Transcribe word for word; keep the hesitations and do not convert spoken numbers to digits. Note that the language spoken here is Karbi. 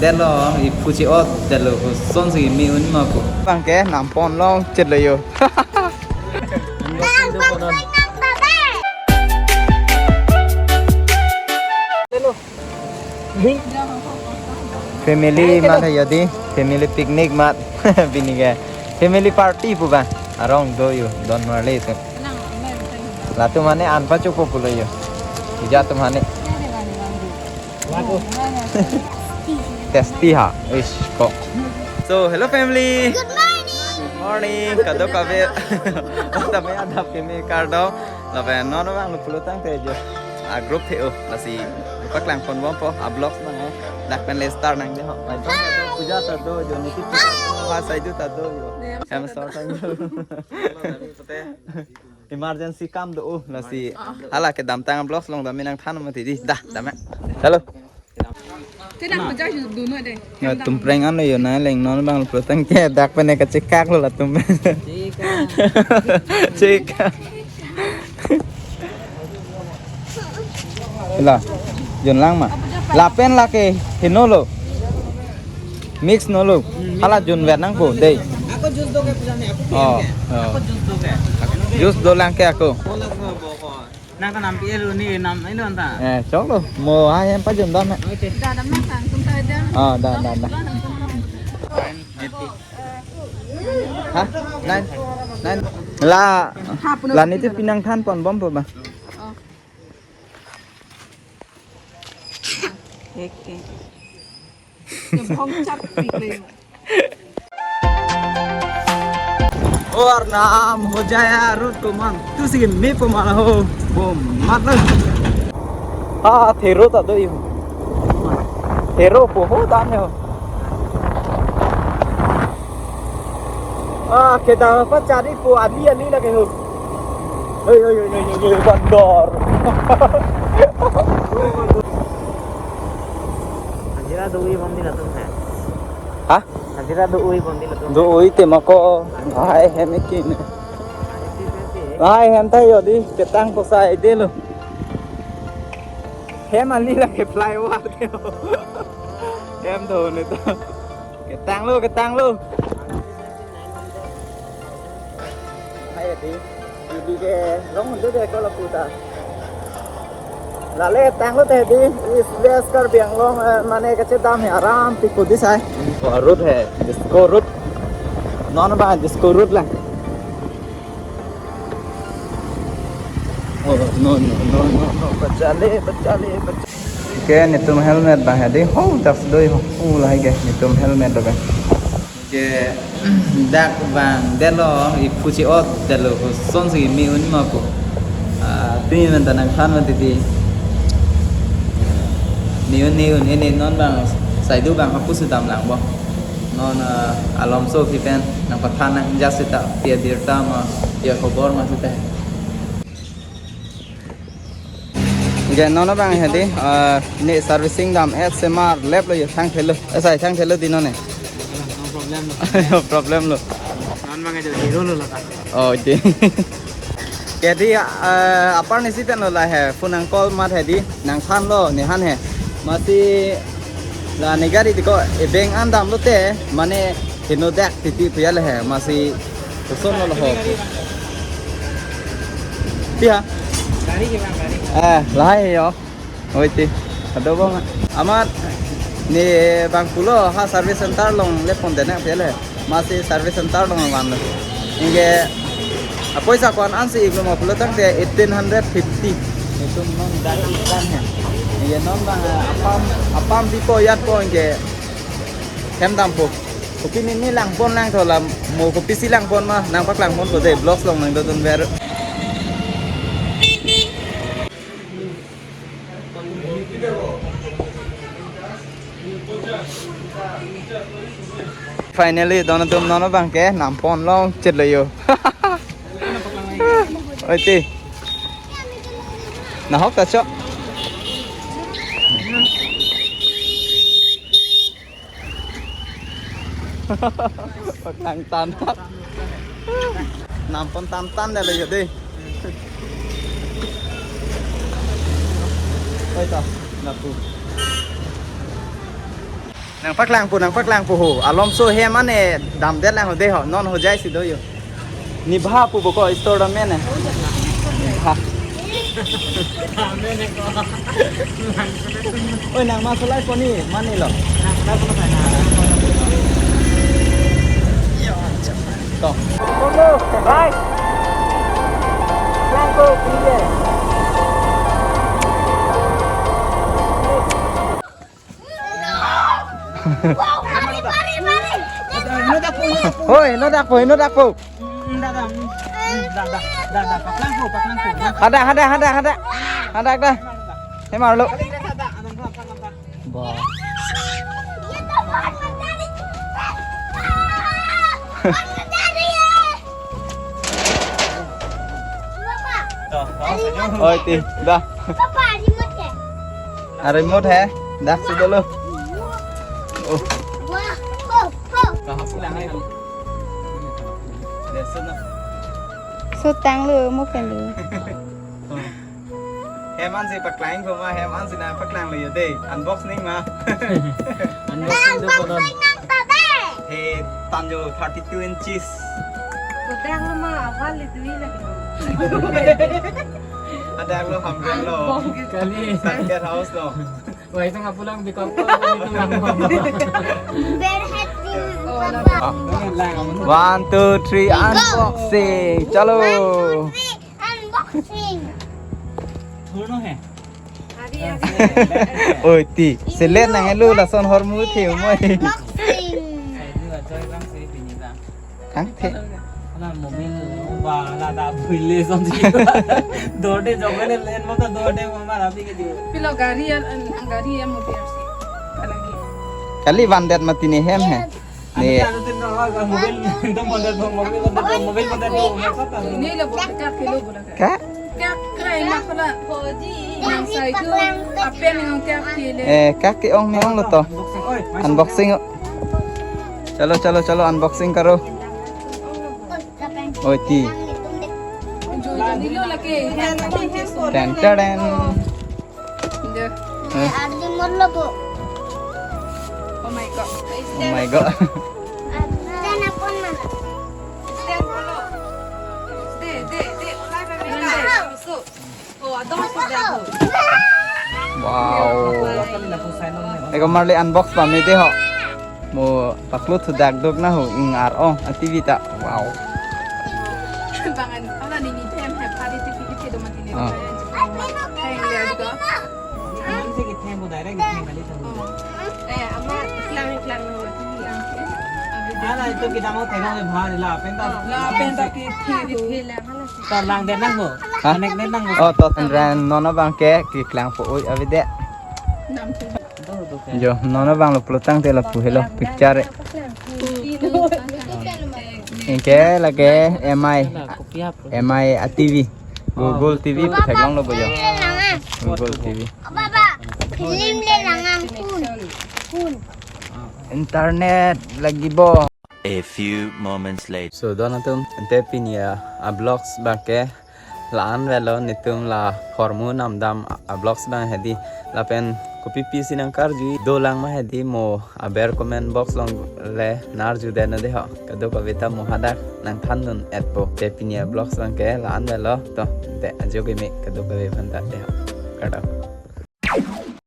Delo, iphu che-ot delo, kosonsi kimi un ma pu. Bang ke nampon longchotlo yo. Family mat hai yo dei, family picnic mat. Pini ke family party pu bang. Arong do yo, don marli tu. Latum mane anpa chupo pulo yo. Ija tum mane. Tasty ha. Ish, kok. So, hello family. Good morning. Morning. Kadokave. Tame adap kimi kardom. Lapen non bang lo pulo tangte jo. A group the-o. Lasi paklangpon bompo. A vlogs nang, eh. Dak pen le start nangji ho. Puja ta do jo, niti puja. Ha, saidu ta do jo. Hem sor tang. Emergency kam do, oh, lasi. Hala kedamtang vlogs along dam nangthan mati dei. Dah, dam ya. Hello. Te nang kerja dulu deh. Ya, tum prank ano yo na leng non bang lo tangte dak pen kachekak lo latum. Chekak. La, jun lang ma. Lapen lake heno lo. Mix nolo. Hala jun vet nangpo dei. Ako juice do ke puja ne, ako. Oh, oh. Ako juice do ke. Juice do lang ke ako. Bola ko bo ko. Nang kanam pi elu ni nam elu anta. Eh, choklo. Mo ha hem pajun dam ya. Oke. Dadam na sang tum ta da. Ah, da, da, da. Ha? Nine. Nine. La. La niti pi nangthan pon bompo ba. Oh. Oke. Bong chap pikle. Arnam ho jaya road ko mang. Tu si me po mala ho. Bo mat lo. Ah, thero ta do yo. Thero po ho dan yo. Ah, kedam pachari po ali ali lake ho. Hei, hei, hei, hei, hei, hei, bandar. Hajira do-oi bomdi latum he. Ha? Hajira do-oi bomdi latum. Do-oi te mako. Hai, hem ekin. Hai, hem ta yo dei, ketang posai dei lo. Hem ali lake flyover te. Hem do ne to. Ketang lo, ketang lo. Hai dei, dei ke long dei ke ko lapu ta. Lale tanglo te dei, East West Karbi Anglong, eh, mane kachedam he aram pi pu dei sai. Ko road he, disco road. Non ba disco road lang. Oh, no, no, no, no, no. Bachale, bachale, bachale. Ke netum helmet bang he dei, ho, dak do ho, u lahai ke, netum helmet do ke. Ke, dak bang, delo, iphu che-ot, delo, kosonsi kimi un ma pu. Ah, pini men ta nangthan mati dei. Kimi un, kimi un, ini non bang, saidu bang, hapu si dam lang bo. Non, ah, alomso phi pen, nangpathan nang, just sita, pia birta ma, pia khobor ma sita. Ke non bang he dei, ah, ne servicing dam S M R lab lo yo thangthelo. Esai thangthelo dei non ne. No problem lo. No problem lo. Non bang jo hero lo laka. Oh, dei. Ke dei, ah, apar ni si pen lo la he, phone nang call mat he dei, nangthanlo, ne han he. Masi la ne gari dei ko, ebeng an damlo te, mane heno dak titi pu ya le he, masi koson lo ho. Pia? Gari ke bang, gari. Eh, lahai yo. Oi ti. Ado bang. Amat ne bang pulo ha service center along le pon dena pele. Masi service center along van lo. Anke apoisa ko-an ansi iklo ma pulo tangte eighteen hundred fifty. Itu non dak ikan he. Anke non bang apam, apam di po yat po anke hem dampo. Kopi ni ni langpon lang thola mo kopisi langpon ma nangpaklangponpo dei, vlogs along nangdodun ver. Finally, don atum non bang ke nampon longchotlo yo. Oi ti. Nahok ta cho. Paklang tan. Nampon tan tan dei lo yo dei. Oi to, lapu. Nangpaklangpo, nangpaklangpo ho. Alomso hem ane damdet lang ho de ho. Non hojai si do yo. Nibha pu boko store dam mene. Nibha. Oi, nang masalai poni mane lo. To. Bye. Langko, bye. Hoi, no dakpo, no dakpo. Hadak, hadak, hadak, hadak. Hadak dah. Hem arlo. Bah. Oi, ti, dah. Papa, remote ke? Ah, remote hai. Dah, sudah lo. Oh. Wah, ho, ho. Sutang lo, mo pen lo. Hem ansi paklang ko ma, hem ansi nangpaklang lo yo de. Unboxing ma. Unboxing do konon. Unboxing nang ta de. He, Tanjo thirty-two inches. Kodang lo ma, awal itu lagi. Ada lo, hamgan lo. Kali. Target house lo. Wah, itu nggak pulang di kampung, itu nggak mau. Berhati. Oh, papa. One, two, three, unboxing. Chalo. One, two, three, unboxing. Oi, ti. Selet nang elu lason hormu the, umoi. Unboxing. Kangthe. Ala mobile ba la da bhuile son si. Dorde jogale len mo ta dorde mo mara bhi ke diyo. Pilo gari an, an, gari an mobile si. Kalagi. Kali vandet mati ne hem he. Ne. Ano tin na la mobile, ekdom vandet mo, mobile vandet mo, mobile vandet mo, mo sa ta. Ini lo bola ka kilo bola ka. Ka? Kya krai na pala. Nang sai tu apen nang kya kile. Eh, kake ong ne ong lo to. Unboxing. Chalo, chalo, chalo, unboxing karo. Oi, ti. Ten, ten, ten. Eh. Oh my God. Oh my God. Wow. Eko marli unbox pame de ho. Mo paklo thudak dok na ho, ing ar ong a T V ta. Wow. Bang an, ala ni ni tem he pari T V ke do mati ni. Ah. Heng le diko. Ang si kithem ko direct kithem kali thamu. Eh, ama klang klang no mati ni ang ke. Ala itu kita mau tengok le bahar la pen ta. La pen ta ke the the la hala si. Tar lang de nang ko. Ha? Connect de nang ko. Oh, to tendran non abang ke keklang po oi ave de. Nam tu. Jo, non abang lo pulo tangte lapu helo picture. Anke lake M I, M I a T V. Google T V pu theklong lo bo jo. Google T V. Baba, film le lang ang phone. Phone. Internet lagi bo. A few moments later. So, don atum, ante pini a, a vlogs abang ke la-an avelo, netum la hormu namdam a, a vlogs abang hedi, lapen kopi pisi nangkarju dolang ma hedi mo aber comment box along le nang-arju det non de ho. Kadokave ta mo hadak nangthan dun etpo. Te pini a vlogs abang ke la-an avelo to. Te ajo ke me kadokave aphan ta de ho. Kardom.